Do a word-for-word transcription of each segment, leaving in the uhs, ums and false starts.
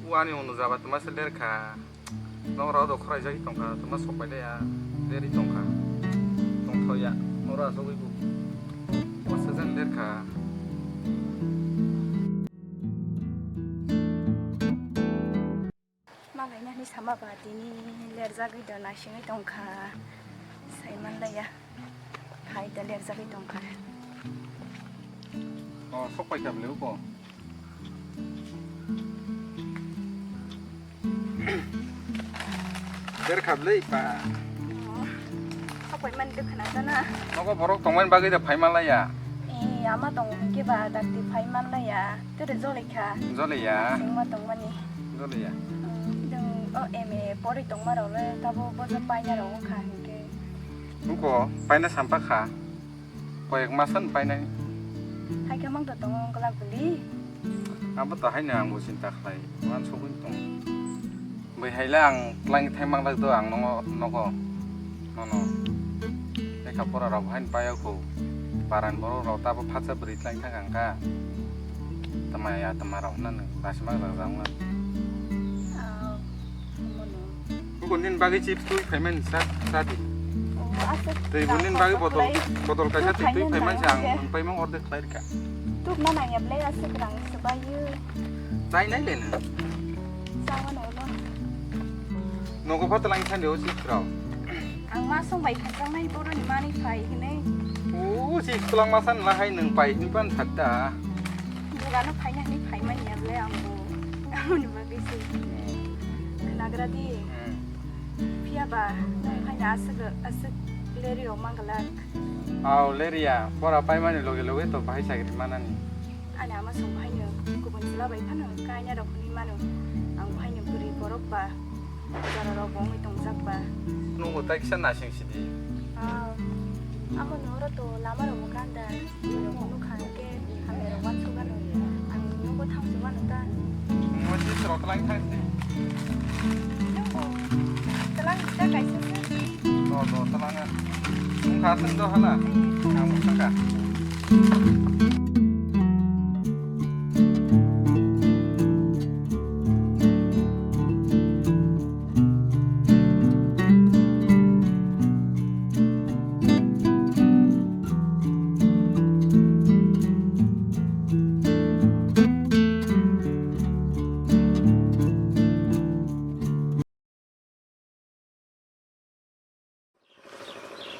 Ani uno jaba twma se lerkha. Nokra o do khoraijagwi tongkha, twma sok pailaiya, lerwi tongkha. Tongthokya, nokra asogwi bo. Masa jan lerkha. Malainani sama ba tini lerjagwi do naisingwi tongkha. Saimanlaiya. Hai da lerjagwi tongkha. O, sok paikha bwlai uko. Lerkha bwlai pa. O, sok paimani dukha na jana. Nogo borok tongmani bagwi da phaimanlaiya. E, ama tong hwnkhe ba dakti phaimanlaiya. Tere jolikha. Joliya. Singma tongmani. Joliya. Dong o M A pori tongma rok le tabo bojo paina rok wngkha hinkhe. Wngkho paina sampakha. Koyek masan painai. Haikhe mang to tongo wngkla bwli. Abo to haino angbo chinta khlai. Wansugwi tong. Bwihai le ang twlang thai manglak do ang nogo, nogo. Nono. Lekha pora rok hain payakho. Paran borok rok tabo phatsa bwrwi twlang thang ang kha. Tama ya tama rok hwnna nwng basi manglak jang nang. Ah, omono. Buko nini bagwi chips twi phaimani sa, sa di. Oh, aswk. Twi bo nini bagwi botol, botol kaisa twi phaimani sa ang paimang order khlai rikha. Tubna nangya ble aswk rang swbayu. Chai nai le nang. Chawano ulo. Nogo pha twlang thani o chips rok. Ang ma song bai khajaknai boroni manwi phai hinwi. O chips twlang ma san la hai nwng pai hinwi pan thak da. Bugano phaina hinwi phaimani ya ble ang bo. Amoni bagwi se. Khnagra di. Hmm. Phiya ba nwng phaina aswk aswk leri rok mangalak. Aw, leri ya. Pora paimani loge loge to bahai chakri manani. Ani ama song phaino kubun chwla bai phano kaina rok hwnwi mano. Ang phaino bwrwi borok ba jora rok bo wngwi tongjak ba. Nungo tai kisa nasing sidi. Ah, amo noro to lama rok bo ganda. Nukha ke hamya rok wansuk gano. Ang nungo thang suk gano ta. Mo si sro tlang thang sidi. Nungo tlang ta kaisa se. Do do tlang. Nung kha sung do hala. Ang mo saka.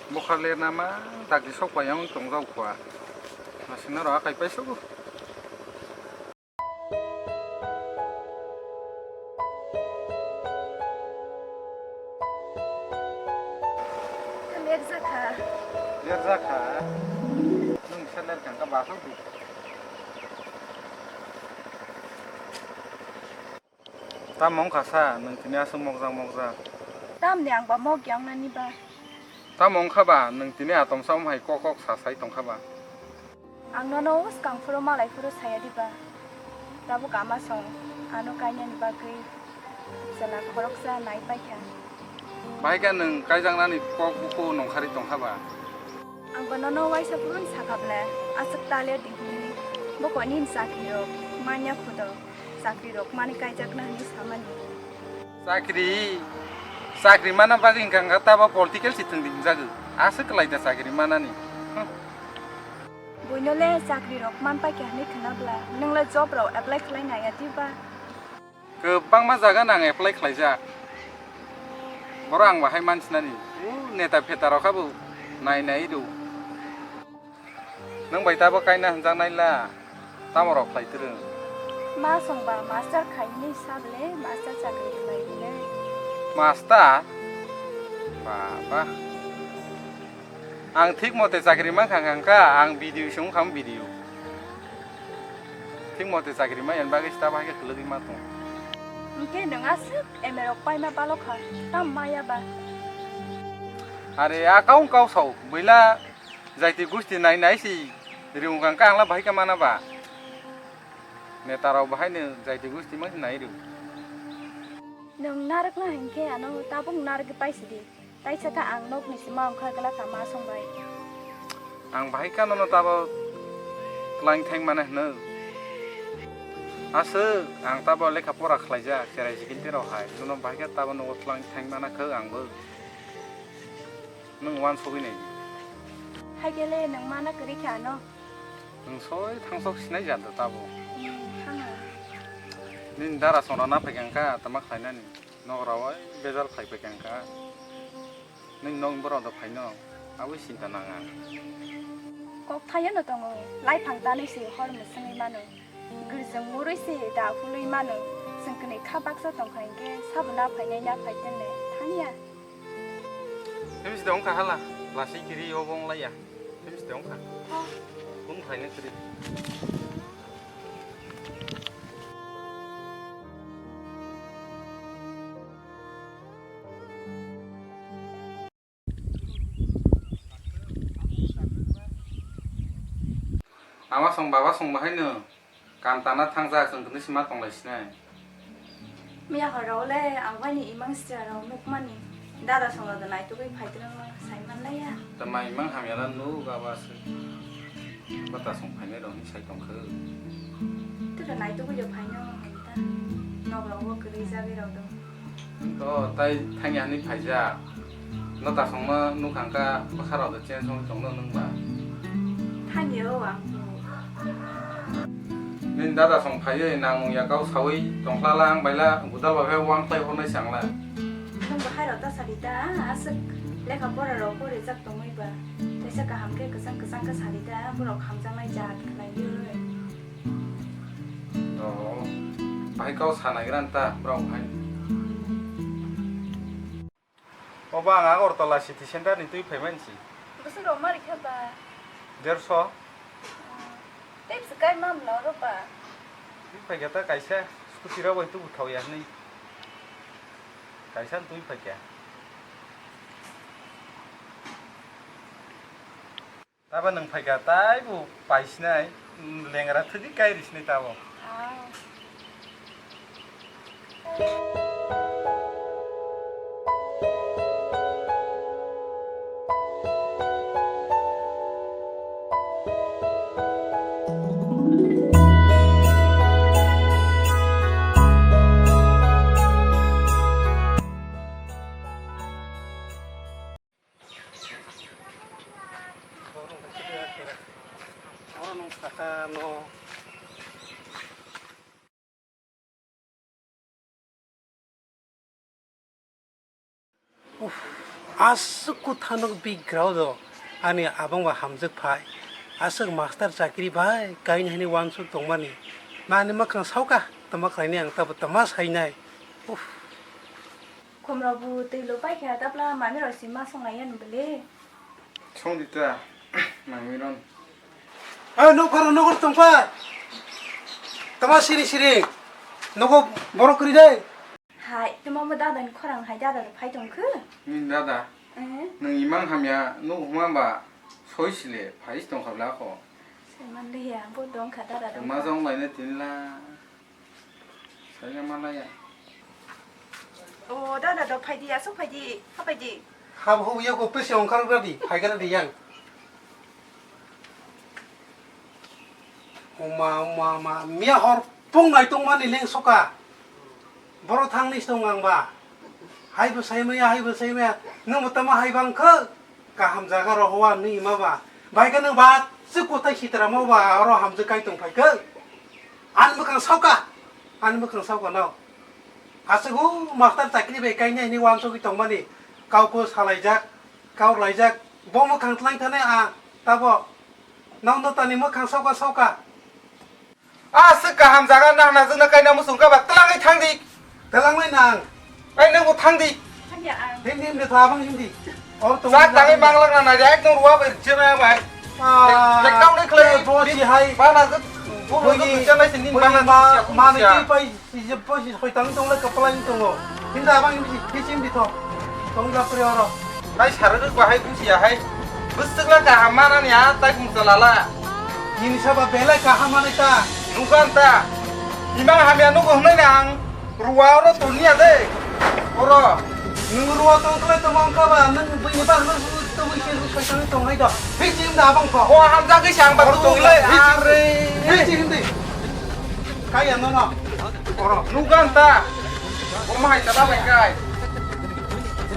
Bokha lerna ma dakti sok pai wng tong jak kha. Masing no rw akai pai sugo. Lerjakha. Lerjakha. Nwng se lerkha wngkha basok di. Tamo wngkha sa, nwng tini aswk mokjak mokjak? Tamni ang ba mok ya wngnani ba? Tamo wngkha ba, nwng tini atomsa wng hai kok kok sa sai tongkha ba? Ang nono swkang phuru malai phuru saya di ba? Tabuk ama song ano kainani bagwi chwla khoroksa nai paikha. Bahai khe nwng kaijaknani kok bukhuk nongkhari tongkha ba? Ang bo nono waisa phuru sakha bwle, aswk ta ler di hinwi. Bo koi nini chakri rok manya phudo. Chakri rok mani kaijakna hinwi samani. Chakri, chakri mana bagwi hwnkha hwnkha tabo political se thwng di hwnjago. Aswk kwlai da chakri manani. Hm. Buino le chakri rok man paikha hinwi khwna bwla, nwng le job rok apply khlai naiya di ba? Kwbangma jaga no ang apply khlaijak. Borok ang bahai mansinani. O neta pheta rok kha bo nai nai rw. Nwng bai tabo kaina hwnjaknai la, tamo rok khlai twrwng? Ma song ba master khai hinwi sa bwle, master chakri khlai hinwi. Master? Baba. Ang thik mote chakri mankha hwnkha, ang B D O se wngkha, B D O. Thik mote chakri manya bagwi se tabo hai khe kwlwgwi ma tong. Hwnkhe nwng aswk M A rok paima balokha, tamo maya ba? Are, a kaung kau sao, bwila. Jaiti gusti nai nai si riung kang kang la bahai khe mana ba? Neta rok bahai no jaiti gusti mang si nai riung. Nwng narwkna hinkhe ano tabuk narwgwi paisidi. Taisa khe ang nokni sima wngkha glak kha ma song bai. Ang bahai khe nono tabo twlang thang mana hwno. Aswk, ang tabo lekha pora khlaijak, cherai sikil terok hai. Nono bahai khe tabo nogo twlang thang mana khe ang bo. Nwng uansugwi nai. Hai khe le nwng mana kwrwi khe ano? Nwng soi thangsok sinai ja da tabo. Hmm, thangna. Nini dara songno na phai khe ang kha tama khlainani. Nogra oi bejal phai phai khe ang kha. Nwng nokni borok do phaino, aboni sinta nang ang. Kok thaiyano tongo, laiphang tanwi se hor mwswngwi mano. Gwrjwng murwi se da phului mano. Chwng kwnwi kha baksa tongkha hinkhe sabo na phainai na phai tenle thangya. Himsi de wngkha hala, lasai kiri obo wnglaiya. Himsi de wngkha. Oh. Kung phainai kiri. Ama song baba song bahaino kam tana thangjak, chwng kwnwi sima tonglai sinai. Miya horo le ang bai ni imang sitra rok nukmani dada song rok naitugwi phaitwrwng no sai manlaiya. Tama imang hamya la nuk aba se. Bata song phainai rok ni sai tongkhe. Tira naitugwi yo phaino ta. Nok rok bo kwrwi jagwi rok do. To tai thangya hinwi phaijak. No ta songno nukhang kha bwkha rok da chen song tongno nwng ba. Thangya o ang. Nini dada song phaiwi nang nung ya kau sawi tongkhlala ang baila gudal ba phai wang khlai hornai sangla. Nwng bo hai rok ta sadi ta aswk lekha pora rok porijak tongwi ba. Teisa kaham khe kwchang kwchang khe sadi ta borok hamjaknai jat khlaiwi. Oh, bahai kau sa naigra ta borok hai. Oba ang Agartala city center ni twi phaimansi. Bwswk rok mari kha ba? Derso. Tei bwswk kai mamla oro ba? Twi phaikha ta kaisa scooty rok bai tubu thok ya hinwi. Kaisa twi phaikha. Tabo nwng phaikha taibo paisinai, lengra thwdi kai risinai tabo. Ah. Uff, aswk kwthanok bigrao do ani abang ba hamjwk phai. Aswk master chakri bai kaini hini uansuk tongmani. Mani mwkhang saoka tama khlainai ang tabo tama sainai. Uff. Khumrok bo twi lo paikha, tapla mami rok si ma song lai ya ni bwle. Song di ta, mami ron. Ai, nok pharo, nok tong pha. Tama siri siri. Nogo borok kwrwi dai. Hai, tuma mo dada ni khorang hai dada rok phai tong khe. Ni dada. Eh? Nung imang hamya nuk huma ba soi sile phai tong kha bla kho. Sai man de ya, bo dong kha dada dong. Ma kha. Jong lai ne tin la. Saya mana ya? O, dada, do phaidi, aswk phaidi, ha phaidi. Hab hub ya ko pese ongkar gradi, phai gradi yang. Oma, oma, oma, miya hor pung nai tong mani leng soka. Boro thang ni stong ang ba. Hai bo sai maya, hai bo sai maya. Nung bo tama hai bang khe. Kaham jaga rok hoa nwi ma ba. Bai khe nwng ba chwk kwtai sitra ma ba oro hamjwk kai tong phai khe. Ani mwkhang sauka. Ani mwkhang sauka no. Aswk o master chakri bai kainai hinwi uansugwi tongmani. Kau ko salaijak, kau laijak. Bo mwkhang tlai thani a tabo. Nokno tani mwkhang sauka sauka. Aswk kaham jaga nahna jwkna kaina muchung kha ba twlangwi thang di. Twlangwi nang. Ai, nwng bo thang di. Thang ya ang. Hindi, hindi, tha bang hindi. Or to. Sak tangwi manglak na nai, ek nung ruwa bai jena bai. Ah, Ekdom ni khlai. Bo si hai. Bana jwk, bo bo jwk jena sini bana ma, ma ni ki pai. Ije poisi hoi tang tong le kapalai tong o. Hinda abang isi isi di tho. Tong la pre oro. Tai saruk bahai busia hai. Bwswk la kaham mana ni a tai kung chalala. Nini saba belai kaham manai ta. Nugan ta. Imang hamya nugo hwnai na ang. Ruwa oro tong niya de. Oro. Nung ruwa tong kle tong ang kaba nung bini ba nung tong isi soi tang tong hai do. Hei chim da abang tho. Ko hamjagwi sang ba tu le. Hei chim di. Kaya nono. Oro. Nugan ta. Omo hai ta bai kai.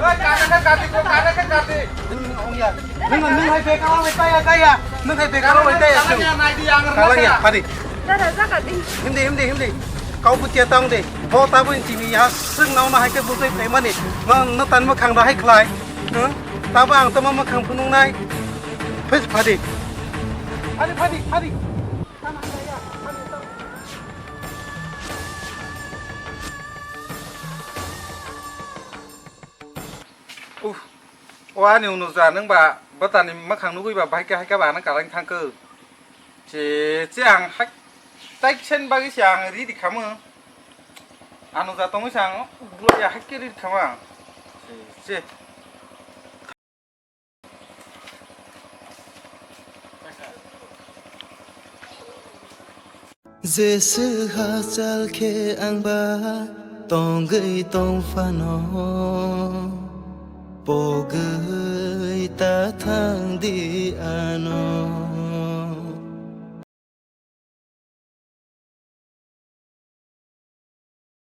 Oi, kata ka kati ko, kata ka kati. Nung, nung hai bekaro bai kaya, kaya. Nung hai bekaro bai kaya. Kalang ya, nai di ang. Kalang ya, padi. Dada, jaga di. Himdi, himdi, himdi. Kau butia tang de. Bo ta bo inti mi ya sung nau na hai ke butai pai mani. Ma, ma tan ma khang da hai khlai. Huh? Ta ba ang ta ma ma khang phunung nai. Phis phadi. Phadi, phadi, phadi. Uff, o ani unuja nwng ba bwtani mwkhang nugwi ba bahai khe hai khe ba ano kalaing thang khe. Che, che ang hai taiksen bagwi se ang ready khamu. Anuja tongwi se ang ulo ya hai khe ready khamu ang. Che, che. Jeswk hachal khe ang ba tongwi tong phano, pogwi ta thang di ang.